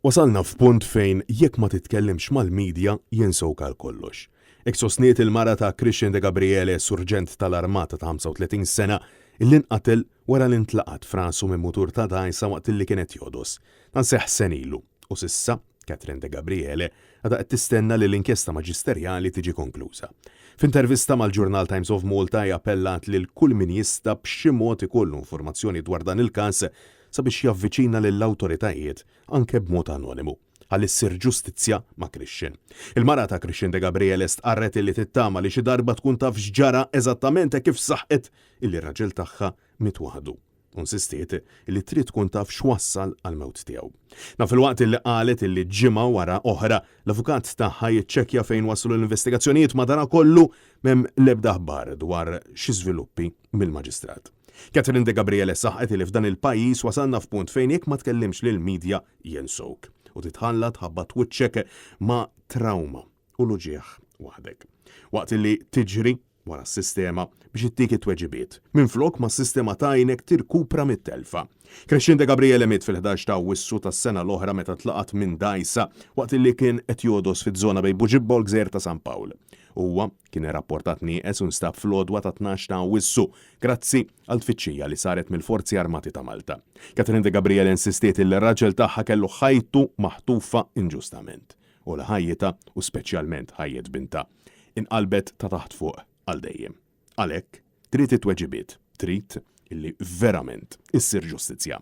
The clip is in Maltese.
Wasalna f'punt fejn jekk ma titkellimx mal-media jinsewk għal kollox. Hekk sostniet il-mara ta' Christian Degabriele, surġent tal-Armata ta' 35 sena, illi nqatel wara li ntlaqat f'rasu minn mutur ta' dgħajsa waqt illi kien qed jogħdos. Dan seħħ sena ilu u s'issa Catherine Degabriele għadha qed tistenna li l-inkjesta maġisterjali tiġi konkluża. F'intervista mal-ġurnal Times of Malta hi appellat lil kull min jista' b'xi mod ikollu informazzjoni dwar dan il-każ sabiex javviċina lill-awtoritajiet anke b'mod anonimu, ħalli ssir ġustizzja ma' Christian. Il-mara ta' Christian Degabriele stqarret illi tittama li xi darba tkun taf x'ġara eżattament hekk kif saħqet illi r-raġel tagħha miet waħdu u nsistiet illi trid tkun taf x'wassal għall-mewt tiegħu. Dan filwaqt illi qalet illi ġimgħa wara oħra l-avukat tagħha jiċċekkja fejn waslu l-investigazzjonijiet madanakollu m'hemm l-ebda aħbar dwar xi żviluppi mill-Maġistrat. Catherine De Gabriele saħqet li f'dan il-pajjiż wasalna f'punt fejn jekk ma tkellimx lill-media jinsewk u titħalla tħabbat wiċċek ma' trawma u l-uġigħ waħdek. Waqt li tiġri wara s-sistema biex ittik it-tweġibiet, minflok ma s-sistema tgħinek tirkupra mit-telfa. Crescente De Gabriele miet fil-11 ta' Awwissu tas-sena l-oħra meta tlaqat minn dgħajsa waqt li kien qed jogħdos fiż-żona bejn Buġibba u l-Gżejjer ta' San Pawl. Huwa kien irrapportat nieqes u nstab fl-għodwa tat-12 ta' Awwissu grazzi għal tfittxija li saret mill-Forzi Armati ta' Malta. Catherine De Gabriele insistiet li r-raġel tagħha kellu ħajtu maħtufa inġustament u li ħajjitha u speċjalment ħajjet bintha inqalbet ta' taħt fuq għal dejjem. Għalhekk, trid it-tweġibiet, trid illi verament issir ġustizzja.